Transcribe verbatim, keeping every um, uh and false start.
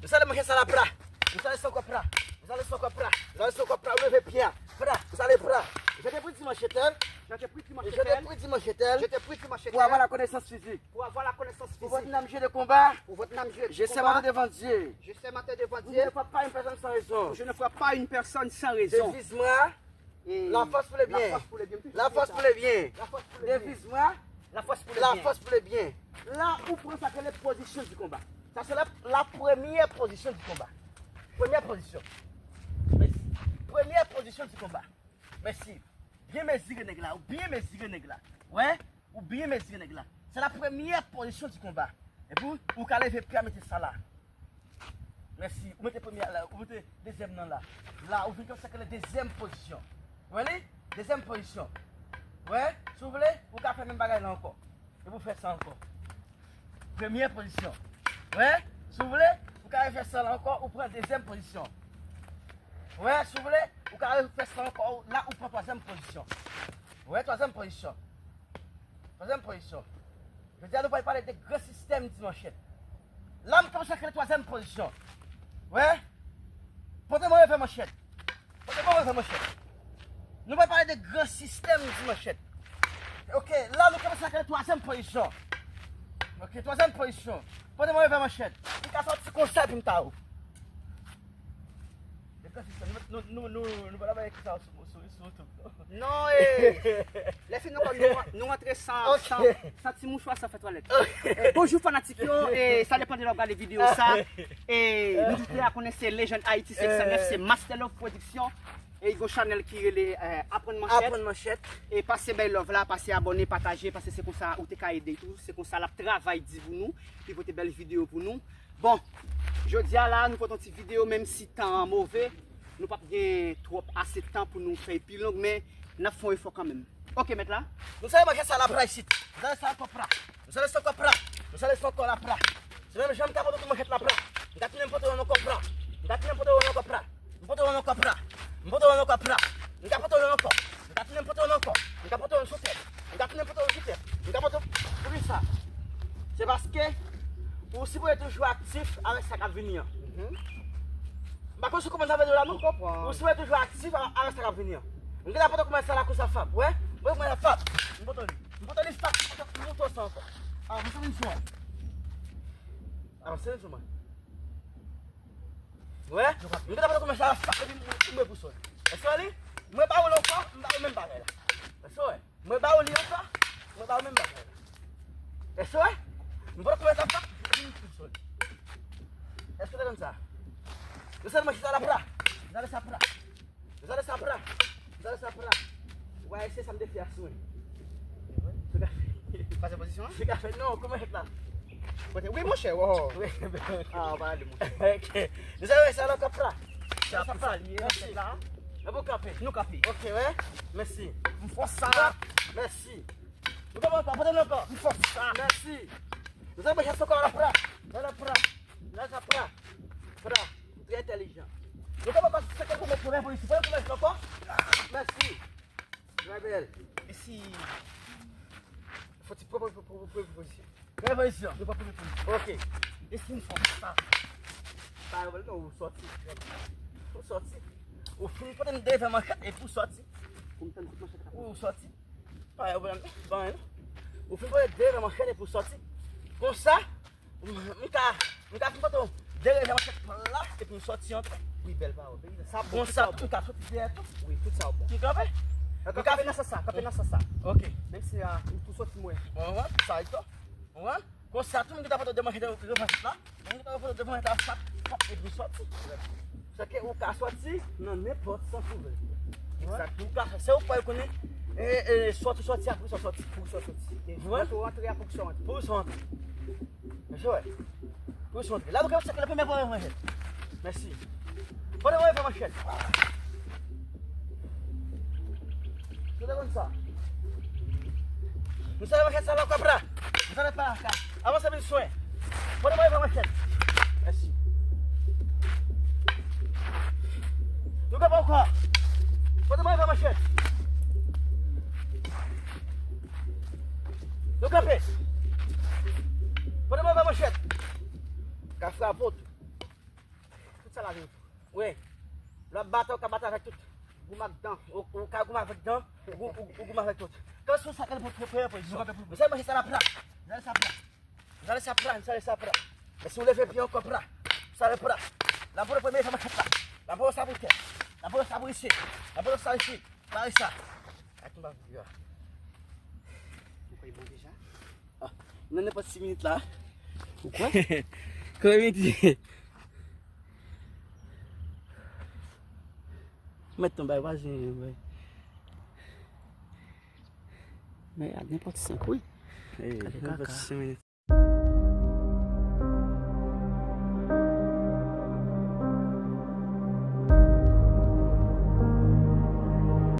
Nous allons manger ça là, pra. Nous allons son corps, pra. Nous allons son corps, pra. Nous allons son corps, pra. Levez pied, pra. Nous allons, pra. Je t'ai pris dimanche, tel. Je t'ai pris dimanche, tel. Je t'ai pris dimanche, tel. Je t'ai pris dimanche, tel. Pour avoir la connaissance physique. Pour avoir la connaissance physique. Pour votre âme, jeu de combat. Pour votre âme, jeu de combat. Je sermenté devant Dieu. Je sermenté devant Dieu. Vous ne frappez pas une personne sans raison. Je ne frappe pas une personne sans raison. Devise-moi. La force pour le bien. La force pour le bien. La force pour le bien. Devise-moi. La force pour le bien. La force pour le bien. La, ou pran sa ke le pozisyon di konba. Sa se la, la premyè pozisyon di konba. Premyè pozisyon. Mèsi. Premyè pozisyon di konba. Mèsi. Byen mezire nèg la. Ou byen mezire nèg la. Wè? Ou byen mezire nèg la. Se la premyè pozisyon di konba. Epi ou, ou ka leve pye a mete sa la. Mèsi. Ou mete premye a la, ou mete dezyèm nan la. La, ou vin kòmsi ke le dezyèm pozisyon. Wè li? Dezyèm pozisyon. Wè? Si w vle, ou ka fè menm bagay la ankò. Epi w fè sa ankò. Premye pozisyon. Wè? Si w vle, ou ka fè sa la ankò, ou pran dezyèm pozisyon. Wè? Si w vle, ou ka fè sa ankò, la, ou pran twazyèm pozisyon. Wè? Twazyèm pozisyon. Twazyèm pozisyon. Jodi a, nou pral pale de gran sistèm di manchèt. La, m kòmanse ak le twazyèm pozisyon. Wè? Pote mwen revè manchèt. Pote mwen revè manchèt. Nou pral pale de gran sistèm di manchèt. Ok, la, nou kòmanse ak le twazyèm pozisyon. Ok, twazyèm pozisyon. Pote mwen revè manchèt. Li ka sòti konsa epi m ta ou. Depi nan sistèm, nou, nou, nou, nou, nou pa ta bay ki sa sou, sou, sou YouTube, non. Non, e, lè fini ankò, nou, nou rantre san, san, san ti mouchwa, san fè twalèt. E, bonjou fanatik yo, e, sa depann de lè w ap gade videyo sa. E, nou tout la konnen se Legend Haiti senk san nèf, se Master Love Production. E, gon chanèl ki rele, e, Aprann Manchèt. Aprann Manchèt. E, pase bay love la, pase abòne, pataje, paske se konsa ou te ka ede tou, se konsa l ap travay di pou nou, li pote bèl videyo pou nou. Bon, jodi a la, nou pote yon ti videyo, menm si tan an move, nou p ap gen twòp ase tan pou nou fè l pi long, men n ap fè yon efò kanmenm. Ok, mèt la. Nous allons manger ça là, pra, ici. Nous allons ça, pra. Nous allons ça, pra. Nous allons ça, là, pra. Se menm jan m ka pote tout manchèt la, pra. M ka tounen pote yon ankò, pra. M ka tounen pote yon ankò, pra. M pote yon ankò, pra. M pote yon ankò, pra. M ka pote yon ankò. M ka tounen pote yon ankò. M ka pote yon sou tèt. M ka tounen pote yon sou tèt. M ka pote pou ki sa. Se paske ou sipoze toujou aktif avèk sa k ap vini an. M pa konn si w konprann sa m vle di w la, non. Ou sipoze toujou aktif a-, avèk sa k ap vini an. M gentan pote kòmès sa la konsa, Fab. Wè? M pote kòmès la, Fab. M pote li. M pote li, Fab. M pote li sa ankò. Ah, m sou vin sou an. Ah, se vin sou mwen. Wè? M gentan pote kòmès sa la, Fab, epi m, m, m pou sòti. Èske w wè li? Mwen ba ou l ankò, m ba ou menm bagay la. Èske w wè? Mwen ba ou li ankò, mwen ba ou menm bagay la. Èske w wè? M pran kòmès sa, Fab, epi m pou sòti. Èske w te konn sa? Yo sèlman chita la, pra. Yo sale sa, pra. Yo sale sa, pra. Yo sale sa, pra. Ou pa eseye sa m te fè a sou mwen. Pase pozisyon an? Se ka fè, non, kòman fèt la? Kote? Wi, monchè, wò. Wi. Ah, ou pa ale, monchè. Ok. Yo sale sa la, pra. Sa, sa, pra. Mèsi. Mèsi. Nou kanpe. Ok, wè. Mèsi. M fò sa. Mèsi. Nou kanpe ankò, pote nou ankò. M fò sa. Mèsi. Nou sale sa ankò, la, pra. La, la, pra. La, sa, pra. Pra. Ou trè entèlijan. Nou kanpe ankò, se ke pou mèt pou revolisyon. Pou revolisyon ankò. Mèsi. Trè bèl. E si fò ti pran, pran, pran, pran, pran pozisyon. Pran pozisyon. Nou pa pran pozisyon. Ok. E si nou fè sa? Pa gen pwoblèm non, ou sòti. Ou sòti. Ou fin pote m de revè manchèt epi ou sòti. Ou sòti. Pa gen pwoblèm non. Bon, non. Ou fin pote de revè manchèt epi ou sòti. Konsa, M, m ka, m ka fin pote w de revè manchèt plat epi m sòti ankò. Wi, bèl pawòl. Sa bon, konsa tou, m ka sòti dèyè tou. Wi, tout sa bon. M kanpe? M kanpe nan sans sa, kanpe nan sans sa. Ok. Menm si a, m tou sòti mwen. Ou konprann? Sa tou. Ou konprann? Konsa tou, m gentan pote w de manchèt revè manchèt la. M gentan pote w de manchèt la, sa. Epi sòti. Sa ke ou ka sòti nan nenpòt sans ou vle. Egzakteman. Ou ka fè, se ou k pral konnen, e, e, sòti, sòti, apre sa sòti. Pou sa sòti. Ou antre a pou sa antre. Pou sa antre. Mesye, wè. Pou sa antre. La, nou ka chèke le premye pwen manchèt. Mèsi. Pote mwen fè manchèt. Tout le monde sa. Nou sale manchèt sa la, kòb la. Nou sale pa ka. Avanse vin swen. Pote mwen fè manchèt. Mèsi. Nou kanpe ankò. Pote mwen fè manchèt. Nou kanpe. Pote mwen fè manchèt. Ka frape w tou. Tout sa la vin tou. Wi. Lè w ap batay, ou ka batay avèk tout. Goumen ak dan. Ou, ou ka goumen avèk dan. Ou, ou, ou goumen avèk tout. Kan sou sa, kèl pou premye pozisyon. Nou sale manchèt sa la pra. Nou sale sa pra. Nou sale sa pra, nou sale sa pra. Men si w leve pye ankò pra. Sale pra. N ap voye premye sa manchèt la. N ap voye sa pou tè. N ap voye sa pou isit. N ap voye sa isit. Pare sa. Ak nou pa pou yo. Ou kwè bon deja? Ah, nan nenpòt sis minit la. Ou kwè? Kòman di? Mèt tonbe, pa zen, bay. Men ak nenpòt senk, wi. Ey, gade nenpòt kaka. Sis minit.